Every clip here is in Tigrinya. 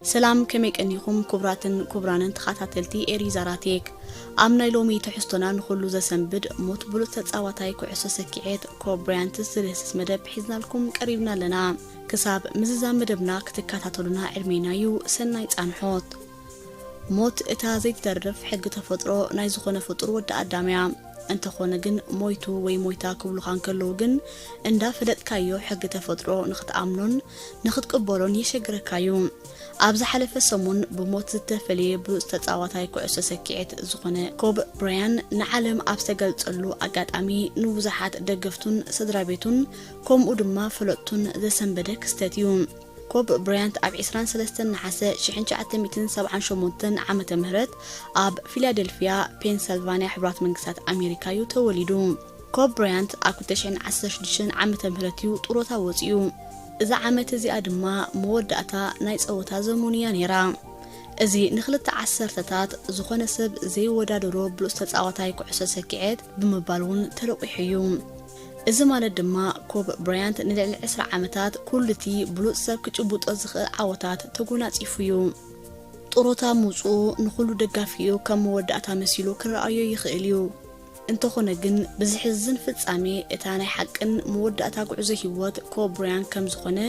ሰላም፣ ከመይ ቀኒኹም ክቡራትን ክቡራንን ተኸታተልቲ ኤሪ ዛራቴክ? ኣብ ናይ ሎሚ ትሕዝቶና ንኹሉ ዘሰንብድ ሞት ብሉጽ ተጻዋታይ ኩዕሶ ሰኪዔት ኮብ ብራያንት ዝድህስስ መደብ ሒዝናልኩም ቀሪብና ኣለና። ክሳብ ምዝዛም መደብና ክትከታተሉና ዕድሜና እዩ። ሰናይ ጻንሖት። ሞት እታ ዘይትተርፍ ሕጊ ተፈጥሮ ናይ ዝኾነ ፍጡር ወዲ ኣዳም እያ። እንተኾነ ግን ሞይቱ ወይ ሞይታ ክብሉኻ እንከለዉ ግን እንዳፈለጥካዮ ሕጊ ተፈጥሮ ንኽትኣምኖን ንኽትቅበሎን የሸግረካ እዩ። ኣብ ዝሓለፈ ሰሙን ብሞት ዝተፈለየ ብሉጽ ተጻዋታይ ኩዕሶ ሰኪዔት ዝኾነ ኮብ ብራያን ንዓለም ኣብ ዝተገልጸሉ ኣጋጣሚ ንብዙሓት ደገፍቱን ስድራ ቤቱን ከምኡ ድማ ፈለጥቱን ዘሰንበደ ክስተት እዩ። ኮብ ብራያንት ኣብ ዕስራን ሰለስተን ነሓሰ ሽሕን ትሽዓተ ሚእትን ሰብዓን ሸሞንተን ዓመተ ምህረት ኣብ ፊላደልፊያ ፔንሰልቫንያ ሕቡራት መንግስታት ኣሜሪካ እዩ ተወሊዱ። ኮብ ብራያንት ኣብ ክልተ ሽሕን ዓሰርተ ሽዱሽተን ዓመተ ምህረት እዩ ጡሮታ ወጺኡ። እዛ ዓመት እዚኣ ድማ መወዳእታ ናይ ጸወታ ዘመኑ እያ ነይራ። እዚ ንኽልተ ዓሰርተታት ዝኾነ ሰብ ዘይወዳደሮ ብሉጽ ተጻዋታይ ኩዕሶ ሰኪዔት ብምባል እውን ተለቂሑ እዩ። እዚ ማለት ድማ ኮብ ብራያንት ንልዕሊ ዕስራ ዓመታት ኩሉ እቲ ብሉጽ ሰብ ክጭብጦ ዝኽእል ዓወታት ተጎናጺፉ እዩ። ጡሮታ ምውጽኡ ንኹሉ ደጋፊኡ ከም መወዳእታ መሲሉ ክረኣዮ ይኽእል እዩ። እንተኾነ ግን ብዝሕዝን ፍጻሜ እታ ናይ ሓቅን መወዳእታ ጉዕዞ ህይወት ኮብ ብራያን ከም ዝኾነ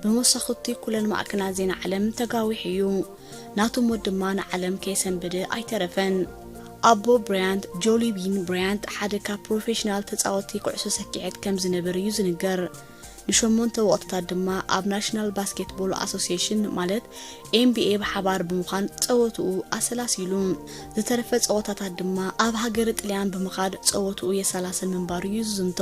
ብመሳኹቲ ኩለን ማዕከናት ዜና ዓለም ተጋዊሑ እዩ። ናቱ ሞት ድማ ንዓለም ከየሰንበደ ኣይተረፈን። ኣቦ ብራያንት ጆሊ ቢን ብራያንት ሓደ ካብ ፕሮፌሽናል ተጻወቲ ኩዕሶ ሰኪዔት ከም ዝነበር እዩ ዝንገር። ንሸሞንተ ወቕትታት ድማ ኣብ ናሽናል ባስኬትቦል ኣሶሲዬሽን ማለት ኤንቢኤ ብሓባር ብምዃን ጸወትኡ ኣሰላሲሉ። ዝተረፈ ጸወታታት ድማ ኣብ ሃገረ ጥልያን ብምኻድ ጸወትኡ የሰላስል ምንባሩ እዩ ዝዝንቶ።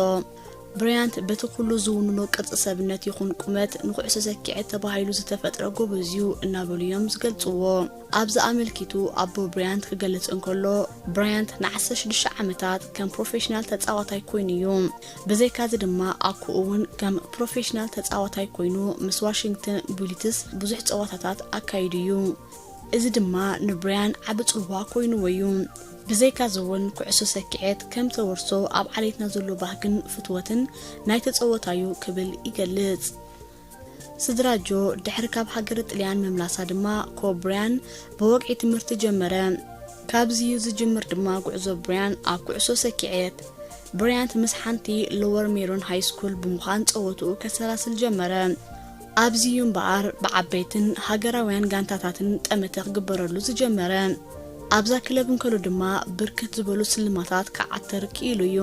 ብራያንት በቲ ኩሉ ዝውንኖ ቅርጺ ሰብነት ይኹን ቁመት ንኩዕሶ ሰኪዔት ተባሂሉ ዝተፈጥረ ጎበዝ እዩ እናበሉ እዮም ዝገልጽዎ። ኣብዚ ኣመልኪቱ ኣቦ ብራያንት ክገልጽ እንከሎ፣ ብራያንት ንዓሰርተ ሽዱሽተ ዓመታት ከም ፕሮፌሽናል ተጻዋታይ ኮይኑ እዩ። ብዘይካዚ ድማ ኣኩኡ እውን ከም ፕሮፌሽናል ተጻዋታይ ኮይኑ ምስ ዋሽንግተን ቡሊትስ ብዙሕ ጸወታታት ኣካይዱ እዩ። እዚ ድማ ንብራያን ዓቢ ጽልዋ ኮይኑዎ እዩ። ብዘይካዚ እውን ኩዕሶ ሰኪዔት ከም ተወርሶ ኣብ ዓሌትና ዘሎ ባህግን ፍትወትን ናይ ተጸወታዩ ክብል ይገልጽ። ስድራ ጆ ድሕሪ ካብ ሃገረ ጥልያን ምምላሳ ድማ ኮብ ብራያን ብወግዒ ትምህርቲ ጀመረ። ካብዚ እዩ ዝጅምር ድማ ጉዕዞ ብራያን ኣብ ኩዕሶ ሰኪዔት። ብራያንት ምስ ሓንቲ ሎወር ሜሮን ሃይ ስኩል ብምዃን ጸወትኡ ከሰላስል ጀመረ። ኣብዚ እዩ እምበኣር ብዓበይትን ሃገራውያን ጋንታታትን ጠመተ ክግበረሉ ዝጀመረ። ኣብዛ ክለብ እንከሎ ድማ ብርክት ዝበሉ ስልማታት ክዓትር ክኢሉ እዩ።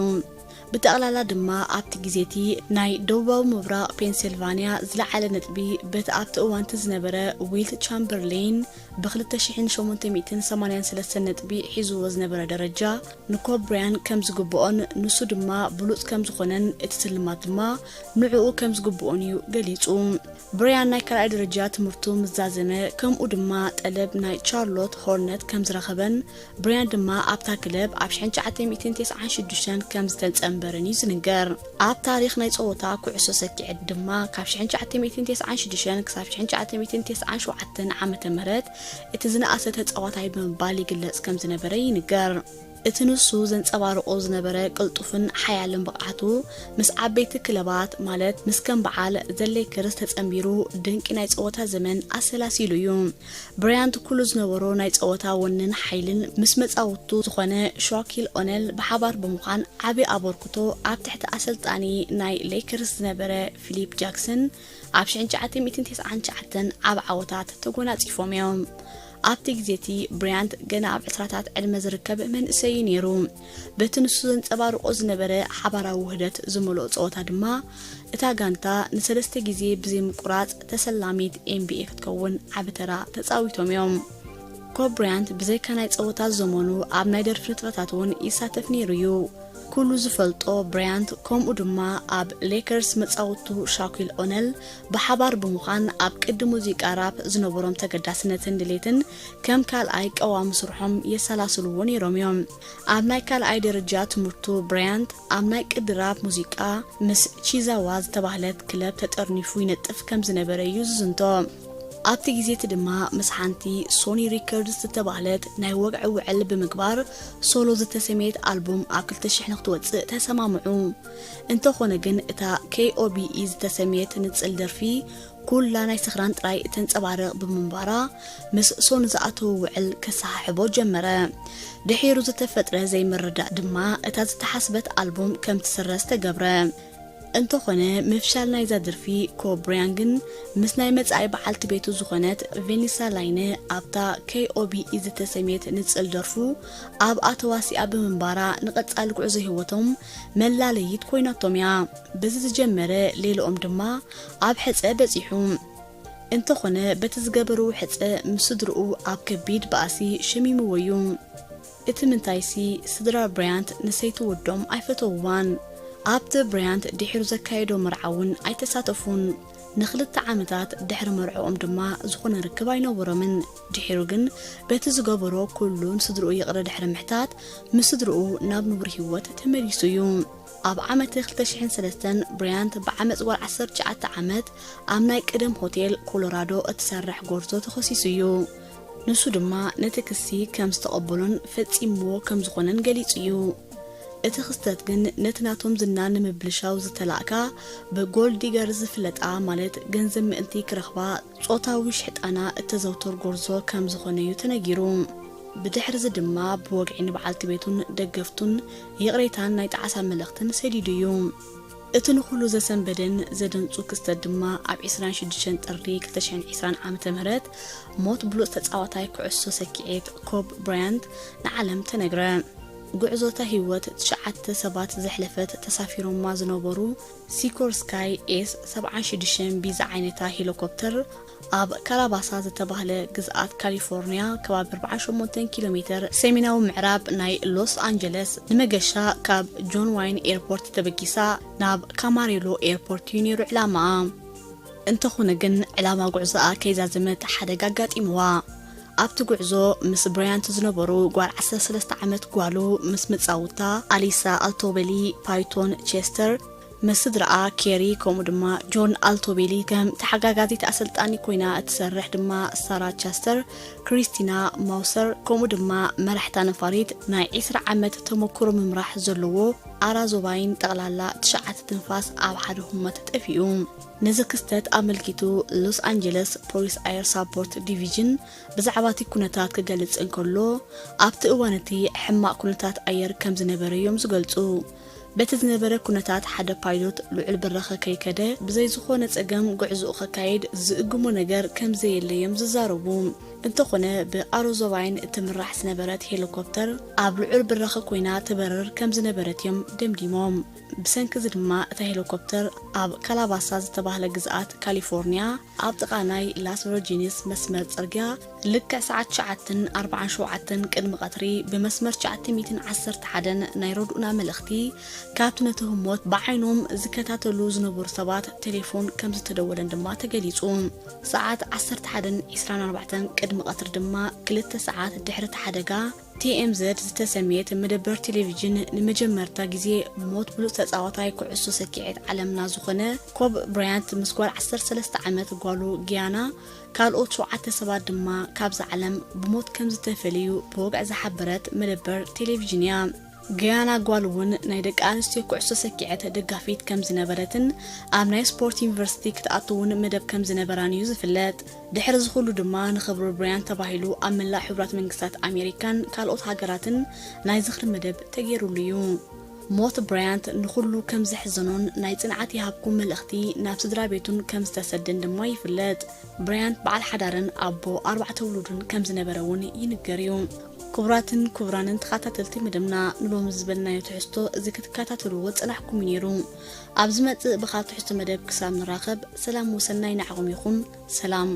ብጠቕላላ ድማ ኣብቲ ግዜ እቲ ናይ ደቡባዊ ምብራቕ ፔንሲልቫንያ ዝለዓለ ነጥቢ በቲ ኣብቲ እዋን እቲ ዝነበረ ዊልት ቻምበርሌን ብ ክልተ ሽሕን ሸሞንተ ሚእትን ሰማንያን ሰለስተን ነጥቢ ሒዝዎ ዝነበረ ደረጃ ንኮብ ብራያን ከም ዝግብኦን ንሱ ድማ ብሉጽ ከም ዝኾነን እቲ ስልማት ድማ ንዕኡ ከም ዝግብኦን እዩ ገሊጹ። ብራያን ናይ ካልኣይ ደረጃ ትምህርቱ ምስ ዛዘመ ከምኡ ድማ ጠለብ ናይ ቻርሎት ሆርነት ከም ዝረኸበን ብራያን ድማ ኣብታ ክለብ ኣብ ሽሕን ትሽዓተ ሚእትን ተስዓን ሽዱሽተን ከም ዝተጸንበረን እዩ ዝንገር። ኣብ ታሪኽ ናይ ጸወታ ኩዕሶ ሰኪዐት ድማ ካብ ሽሕን ትሽዓተ ሚእትን ተስዓን ሽዱሽተን ክሳብ ሽሕን ትሽዓተ ሚእትን ተስዓን ሸውዓተን ዓመተ ምህረት እቲ ዝነኣሰ ተጻዋታይ ብምባል ይግለጽ ከም ዝነበረ ይንገር። እቲ ንሱ ዘንጸባርቖ ዝነበረ ቅልጡፍን ሓያልን ብቕዓቱ ምስ ዓበይቲ ክለባት ማለት ምስ ከም በዓል ዘ ሌከርስ ተጸንቢሩ ድንቂ ናይ ጸወታ ዘመን ኣሰላሲሉ እዩ። ብራያንት ኩሉ ዝነበሮ ናይ ጸወታ ወንን ሓይልን ምስ መጻውቱ ዝኾነ ሻኪል ኦነል ብሓባር ብምዃን ዓቢ ኣበርክቶ ኣብ ትሕቲ ኣሰልጣኒ ናይ ሌከርስ ዝነበረ ፊሊፕ ጃክሰን ኣብ ሽሕን ትሽዓተ ሚእትን ተስዓን ትሽዓተን ዓቢ ዓወታት ተጎናጺፎም እዮም። ኣብቲ ግዜ እቲ ብራያንት ገና ኣብ ዕስራታት ዕድመ ዝርከብ መንእሰይ እዩ ነይሩ። በቲ ንሱ ዘንጸባርቖ ዝነበረ ሓባራዊ ውህደት ዝመልኦ ጸወታ ድማ እታ ጋንታ ንሰለስተ ግዜ ብዘይ ምቁራጽ ተሰላሚት ኤንቢኤ ክትከውን ዓቢ ተራ ተጻዊቶም እዮም። ኮብ ብራያንት ብዘይካ ናይ ጸወታ ዘመኑ ኣብ ናይ ደርፊ ንጥፈታት እውን ይሳተፍ ነይሩ እዩ። ኩሉ ዝፈልጦ ብራያንት ከምኡ ድማ ኣብ ሌከርስ መጻውቱ ሻኪል ኦነል ብሓባር ብምዃን ኣብ ቅዲ ሙዚቃ ራፕ ዝነበሮም ተገዳስነትን ድሌትን ከም ካልኣይ ቀዋሚ ስርሖም የሰላስልዎ ነይሮም እዮም። ኣብ ናይ ካልኣይ ደረጃ ትምህርቱ ብራያንት ኣብ ናይ ቅዲ ራፕ ሙዚቃ ምስ ቺዛዋ ዝተባህለት ክለብ ተጠርኒፉ ይነጥፍ ከም ዝነበረ እዩ ዝዝንቶ። ኣብቲ ግዜ እቲ ድማ ምስ ሓንቲ ሶኒ ሪከርድስ ዝተባህለት ናይ ወግዒ ውዕል ብምግባር ሶሎ ዝተሰምየት ኣልቡም ኣብ ክልተ ሽሕ ንክትወጽእ ተሰማምዑ። እንተኾነ ግን እታ ኬኦቢኢ ዝተሰምየት ንጽል ደርፊ ኩላ ናይ ስኽራን ጥራይ እተንጸባርቕ ብምንባራ ምስ ሶኒ ዝኣተወ ውዕል ከሰሓሕቦ ጀመረ። ድሒሩ ዝተፈጥረ ዘይምርዳእ ድማ እታ ዝተሓስበት ኣልቡም ከም ትስረዝ ተገብረ። እንተኾነ ምፍሻል ናይዛ ደርፊ ኮብ ብራያን ግን ምስ ናይ መጻኢ በዓልቲ ቤቱ ዝኾነት ቬኒሳ ላይነ ኣብታ ኬኦቢኢ ዝተሰምየት ንጽል ደርፉ ኣብኣ ተዋሲኣ ብምንባራ ንቐጻሊ ጉዕዞ ህይወቶም መላለይት ኮይናቶም እያ። በዚ ዝጀመረ ሌልኦም ድማ ኣብ ሕጸ በጺሑ። እንተኾነ በቲ ዝገበርዎ ሕጸ ምስ ስድርኡ ኣብ ከቢድ ባእሲ ሸሚምዎ እዩ። እቲ ምንታይሲ ስድራ ብራያንት ንሰይቲ ወዶም ኣይፈተውዋን። ኣብቲ ብራያንት ድሒሩ ዘካየዶ መርዓ እውን ኣይተሳተፉን። ንኽልተ ዓመታት ድሕሪ መርዕኦም ድማ ዝኾነ ርክብ ኣይነበሮምን። ድሒሩ ግን በቲ ዝገበሮ ኩሉ ንስድርኡ ይቕረ ድሕሪ ምሕታት ምስ ስድርኡ ናብ ንቡር ህይወት ተመሊሱ እዩ። ኣብ ዓመት ክልተ ሽሕን ሰለስተን ብራያንት ብዓመጽ ጓል ዓሰርተ ትሽዓተ ዓመት ኣብ ናይ ቀደም ሆቴል ኮሎራዶ እትሰርሕ ጎርዞ ተኸሲሱ እዩ። ንሱ ድማ ነቲ ክሲ ከም ዝተቐበሎን ፈጺምዎ ከም ዝኾነን ገሊጹ እዩ። እቲ ክስተት ግን ነቲ ናቶም ዝና ንምብልሻው ዝተላእካ ብጎልድ ዲገር ዝፍለጣ ማለት ገንዘብ ምእንቲ ክረኽባ ጾታዊ ሽሕጣና እተዘውትር ጎርዞ ከም ዝኾነ እዩ ተነጊሩ። ብድሕርዚ ድማ ብወግዒ ንበዓልቲ ቤቱን ደገፍቱን ይቕሬታን ናይ ጣዕሳ መልእኽትን ሰዲዱ እዩ። እቲ ንኹሉ ዘሰንበደን ዘደንጹ ክስተት ድማ ኣብ ዕስራን ሽዱሽተን ጥሪ ክልተ ሽሕን ዕስራን ዓመተ ምህረት ሞት ብሉጽ ተጻዋታይ ኩዕሶ ሰኪዔት ኮብ ብራያንት ንዓለም ተነግረ። ጉዕዞታ ህይወት ትሽዓተ ሰባት ዘሕለፈት ተሳፊሮማ ዝነበሩ ሲኮርስካይ ኤስ ሰብዓን ሽዱሽተን ቢ ዝዓይነታ ሄሊኮፕተር ኣብ ካላባሳ ዝተባህለ ግዝኣት ካሊፎርኒያ ከባቢ ኣርብዓን ሸሞንተን ኪሎ ሜተር ሰሜናዊ ምዕራብ ናይ ሎስ ኣንጀለስ ንመገሻ ካብ ጆን ዋይን ኤርፖርት ተበጊሳ ናብ ካማሬሎ ኤርፖርት እዩ ነይሩ ዕላማኣ። እንተኾነ ግን ዕላማ ጉዕዞኣ ከይዛዘመት ሓደጋ ኣጋጢምዋ። ኣብቲ ጉዕዞ ምስ ብራያንት ዝነበሩ ጓል ዓሰርተ ሰለስተ ዓመት ጓሉ ምስ መጻውታ ኣሊሳ ኣልቶቤሊ ፓይቶን ቸስተር ምስ ስድራኣ ኬሪ ከምኡ ድማ ጆን ኣልቶቤሊ ከም ተሓጋጋዚት ኣሰልጣኒ ኮይና እትሰርሕ ድማ ሳራ ቻስተር፣ ክሪስቲና ማውሰር ከምኡ ድማ መራሕታ ነፋሪት ናይ ዕስራ ዓመት ተመክሮ ምምራሕ ዘለዎ ኣራዞባይን ጠቕላላ ትሽዓተ ትንፋስ ኣብ ሓደ ህሞት ጠፊኡ። ነዚ ክስተት ኣመልኪቱ ሎስ ኣንጀለስ ፖሊስ ኣየር ሳፖርት ዲቪዥን ብዛዕባ እቲ ኩነታት ክገልጽ እንከሎ ኣብቲ እዋን እቲ ሕማቕ ኩነታት ኣየር ከም ዝነበረ እዮም ዝገልጹ። በቲ ዝነበረ ኩነታት ሓደ ፓይሎት ልዑል ብራኸ ከይከደ ብዘይ ዝኾነ ጸገም ጉዕዞኡ ከካይድ ዝእግሞ ነገር ከም ዘየለ እዮም ዝዛረቡ። እንተኾነ ብኣሮዞቫይን እትምራሕ ዝነበረት ሄሊኮፕተር ኣብ ልዑል ብራኸ ኮይና ትበርር ከም ዝነበረት እዮም ደምዲሞም። ብሰንኪ እዚ ድማ እታ ሄሊኮፕተር ኣብ ካላባሳ ዝተባህለ ግዝኣት ካሊፎርኒያ ኣብ ጥቓ ናይ ላስ ቨርጂኒስ መስመር ጽርግያ ልክዕ ሰዓት ትሽዓተን ኣርባዓን ሸውዓተን ቅድሚ ቀትሪ ብመስመር ትሽዓተ ሚእትን ዓሰርተ ሓደን ናይ ረድኡና መልእኽቲ ካብቲ ነቲ ህሞት ብዓይኖም ዝከታተሉ ዝነበሩ ሰባት ቴሌፎን ከም ዝተደወለን ድማ ተገሊጹ። ሰዓት ዓሰርተ ሓደን ዕስራን ኣርባዕተን ቅድሚ ቀትሪ ድማ ክልተ ሰዓት ድሕሪ እቲ ሓደጋ ቲ ኤም ዘድ ዝተሰምየት መደበር ቴሌቪዥን ንመጀመርታ ግዜ ሞት ብሉጽ ተጻዋታይ ኩዕሶ ሰኪዔት ዓለምና ዝኾነ ኮብ ብራያንት ምስ ጓል ዓሰርተ ሰለስተ ዓመት ጓሉ ጊያና ካልኦት ሸውዓተ ሰባት ድማ ካብዛ ዓለም ብሞት ከም ዝተፈልዩ ብወግዒ ዝሓበረት መደበር ቴሌቪዥን እያ። ጊያና ጓል እውን ናይ ደቂ ኣንስትዮ ኩዕሶ ሰኪዐት ደጋፊት ከም ዝነበረትን ኣብ ናይ ስፖርት ዩኒቨርሲቲ ክትኣቱ እውን መደብ ከም ዝነበራን እዩ ዝፍለጥ። ድሕሪ እዚ ኩሉ ድማ ንኽብሪ ብራያንት ተባሂሉ ኣብ መላእ ሕቡራት መንግስታት ኣሜሪካን ካልኦት ሃገራትን ናይ ዝኽሪ መደብ ተገይሩሉ እዩ። ሞት ብራያንት ንኹሉ ከም ዘሕዘኖን ናይ ጽንዓት ይሃብኩም መልእኽቲ ናብ ስድራ ቤቱን ከም ዝተሰደን ድማ ይፍለጥ። ብራያንት በዓል ሓዳርን ኣቦ ኣርባዕተ ውሉድን ከም ዝነበረ እውን ይንገር እዩ። ክቡራትን ክቡራንን ተኸታተልቲ መደብና ንሎሚ ዝበልናዮ ትሕዝቶ እዚ ክትከታተልዎ ጸናሕኩም እዩ ነይሩ። ኣብ ዝመጽእ ብኻብ ትሕዝቶ መደብ ክሳብ ንራኸብ ሰላም ወሰናይ ንዓኹም ይኹን። ሰላም።